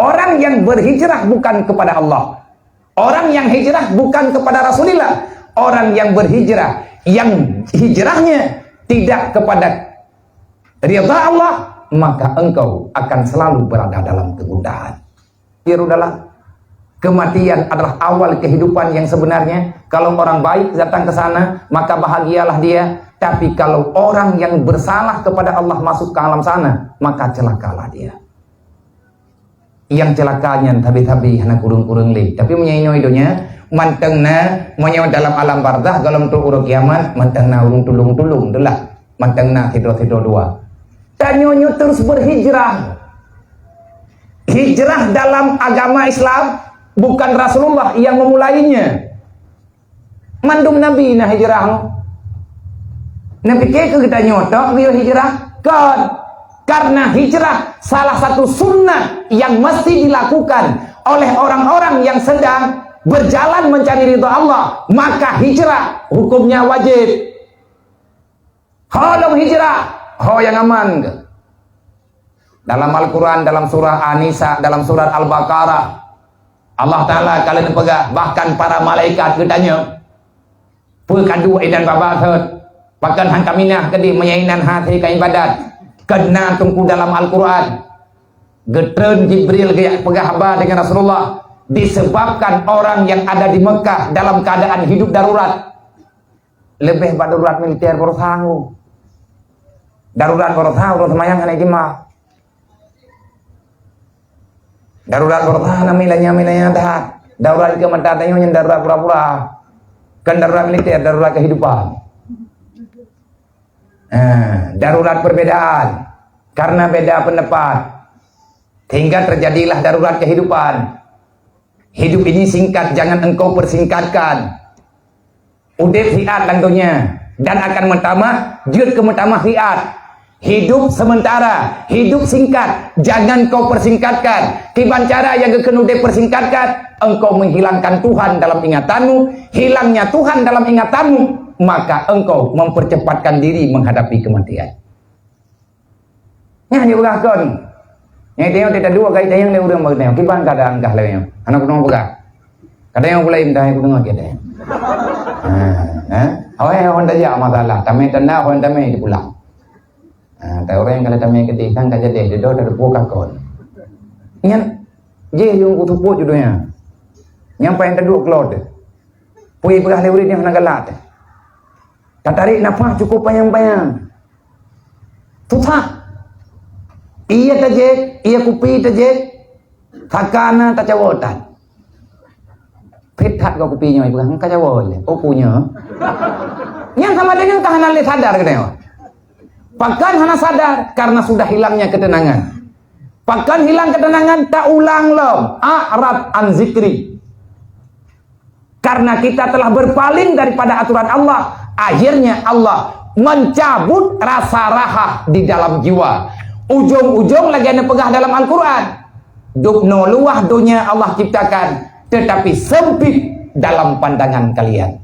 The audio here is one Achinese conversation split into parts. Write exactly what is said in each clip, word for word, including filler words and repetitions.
Orang yang berhijrah bukan kepada Allah. Orang yang hijrah bukan kepada Rasulullah. Orang yang berhijrah, yang hijrahnya tidak kepada ridha Allah, maka engkau akan selalu berada dalam kegundahan. Biar udahlah. Kematian adalah awal kehidupan yang sebenarnya. Kalau orang baik datang ke sana, maka bahagialah dia. Tapi kalau orang yang bersalah kepada Allah masuk ke alam sana, maka celakalah dia. Nyang ceulaka nyan sabe-sabe hana kureueng-kureueng lé. Tapi meunyoe inoe donya, mantong na, meunyoe dalam alam barzakh, gohlom trok uroe kiamat, mantong na ureuëng tulông-tulông teuh lah. Mantong na sidroe-sidroe dua. Tanyoe nyoe terus berhijrah. Hijrah dalam agama Islam bukan Rasulullah yang memulainya. Mandum nabi na hijrah. Neupike keu geutanyoe tok geuyue hijrah? Kon. Karena hijrah salah satu sunnah yang mesti dilakukan oleh orang-orang yang sedang berjalan mencari ridha Allah, maka hijrah hukumnya wajib. Ho lom hijrah, ho nyang aman keuh. Dalam Al-Quran, dalam surah An-Nisa, dalam surat Al-Baqarah, Allah Ta'ala ka lheueh peugah, bahkan para malaikat geutanyong, "Peue ka duek inan babah thot? Pakon han ka minah keudeh meunyoe inan hase ka ibadat?" Keunan teungku dalam Al-Quran, geutreun Jibril geujak peugah haba dengan Rasulullah, disebabkan orang yang ada di Mekah dalam keadaan hidup darurat. Leubeh bak darurat militer beurosang. Darurat beurosang, ureuëng seumayang hana jeumaah. Darurat beurosang, na milanya-milanya that. Darurat keu mata tanyoe nyan darurat pura-pura. Kon darurat militer, darurat kehidupan. Eh, darurat perbedaan. Karena beda pendapat. Sehingga terjadilah darurat kehidupan. Hidup ini singkat, jangan engkau persingkatkan. Udeb siat lam donya dan akan meutamah, jeuet keu meutamah siat. Hidup sementara, hidup singkat, jangan kau persingkatkan. Kiban cara nyang geukheun udeb persingkatkan, engkau menghilangkan Tuhan dalam ingatanmu, hilangnya Tuhan dalam ingatanmu, maka engkau mempercepatkan diri menghadapi kematian. Nyan jipeugah kon. Nyang teunyong teuka dua kali tanyong lé ureuëng bak tanyong. Kiban keadaan kah lé nyoe? Hana kudeungoe peugah. Kadang nyang pulai entah nyang kudeungoe kiban. Ha, ha. Awai hon tajak masalah. Tamé tanda hon tamé dipulang. Ha, ta ureuëng kalau tamé keudeh sang ka jadi dedo teudeupue ka kon. Nyan jih yung kuteupue judulnya. Nyang paling teuduek keulot. Pui peugah lé ureuëng nyang hana galak. Tatarik nafas cukup panyang-panyang. Susah. Iya tajek, iya kupi tajek. Sakana tacawotan. Phet that ka kupi nyoe peugah ka cawo lé. Oh punya. Nyang sama dengan ka hana lé sadar geutanyoe. Pakon hana sadar karena sudah hilangnya ketenangan. Pakon hilang ketenangan, ta ulang lom. A'rad an zikri. Karena kita telah berpaling daripada aturan Allah, akhirnya Allah mencabut rasa raha di dalam jiwa. Ujung-ujung lagée na peugah dalam Al-Quran, dubnoe luwah donya Allah ciptakan, tetapi sempit dalam pandangan kalian.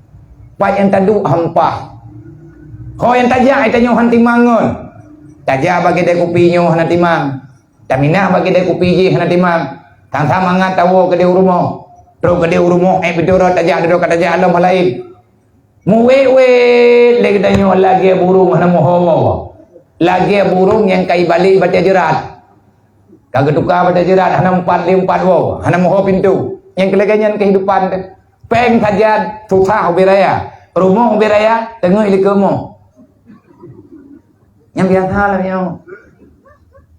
Pat nyang taduek hampa. Ho nyang tajak ai tanyoe han timang ngon. Tajak bagi dai kupi nyoe hana timang. Taminah bagi dai kupi jih hana timang. Sang-sang mangat tawoe keudeh u rumoh. Trok keudeh u rumoh, ék pintô rot tajak dudoe ka tajak lom halaén. Muwét-wét lé geutanyoe lagée burung hana meuho woe. Lagée burung nyang ka ibalek batée jeurat. Ka geutuka batée jeurat hana meupat lé meupat woe, hana meuho pintô. Nyang keu lagée nyan keuhidupan teuh. Péng sajan susah ubé raya. Rumoh ubé raya teungeut likeumoh. Nyang biasa lah nyoe.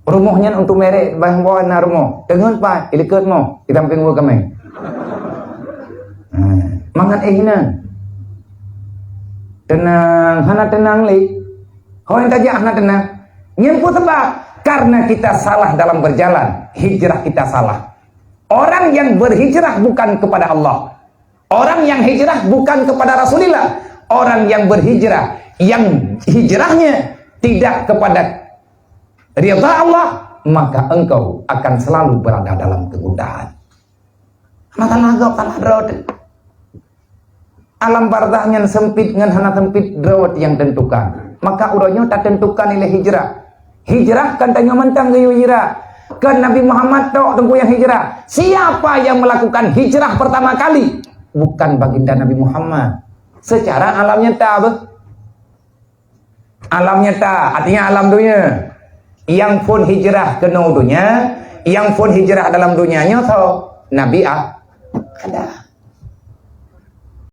Rumoh nyan untuk merek bang boh na rumoh. Teungeut pat, ilikot moh, di samping gua kameng. Ha, mangat eh hinan. Tenang, hana tenang lé. Ho nyang tajak hana tenang. Nyan peue sabab? Karena kita salah dalam berjalan, hijrah kita salah. Orang yang berhijrah bukan kepada Allah. Orang yang hijrah bukan kepada Rasulullah. Orang yang berhijrah, yang hijrahnya tidak kepada ridha Allah, maka engkau akan selalu berada dalam kegundahan. Masalah agam, salah droe. Alam barzakh nyan sempit ngon hana sempit droe nyang tentukan. Maka uroe nyoe tatentukan ilée hijrah. Hijrah kan tanyoe mantong geuyue hijrah. Bukan Nabi Muhammad tok teungku nyang hijrah. Siapa yang melakukan hijrah pertama kali? Bukan baginda Nabi Muhammad. Secara alam nyata beuh. Alam nyata, artinya alam dunia. Nyang phôn hijrah keunoe donya, nyang phôn hijrah dalam donya nyoe soe? Nabi Ah-, Adam.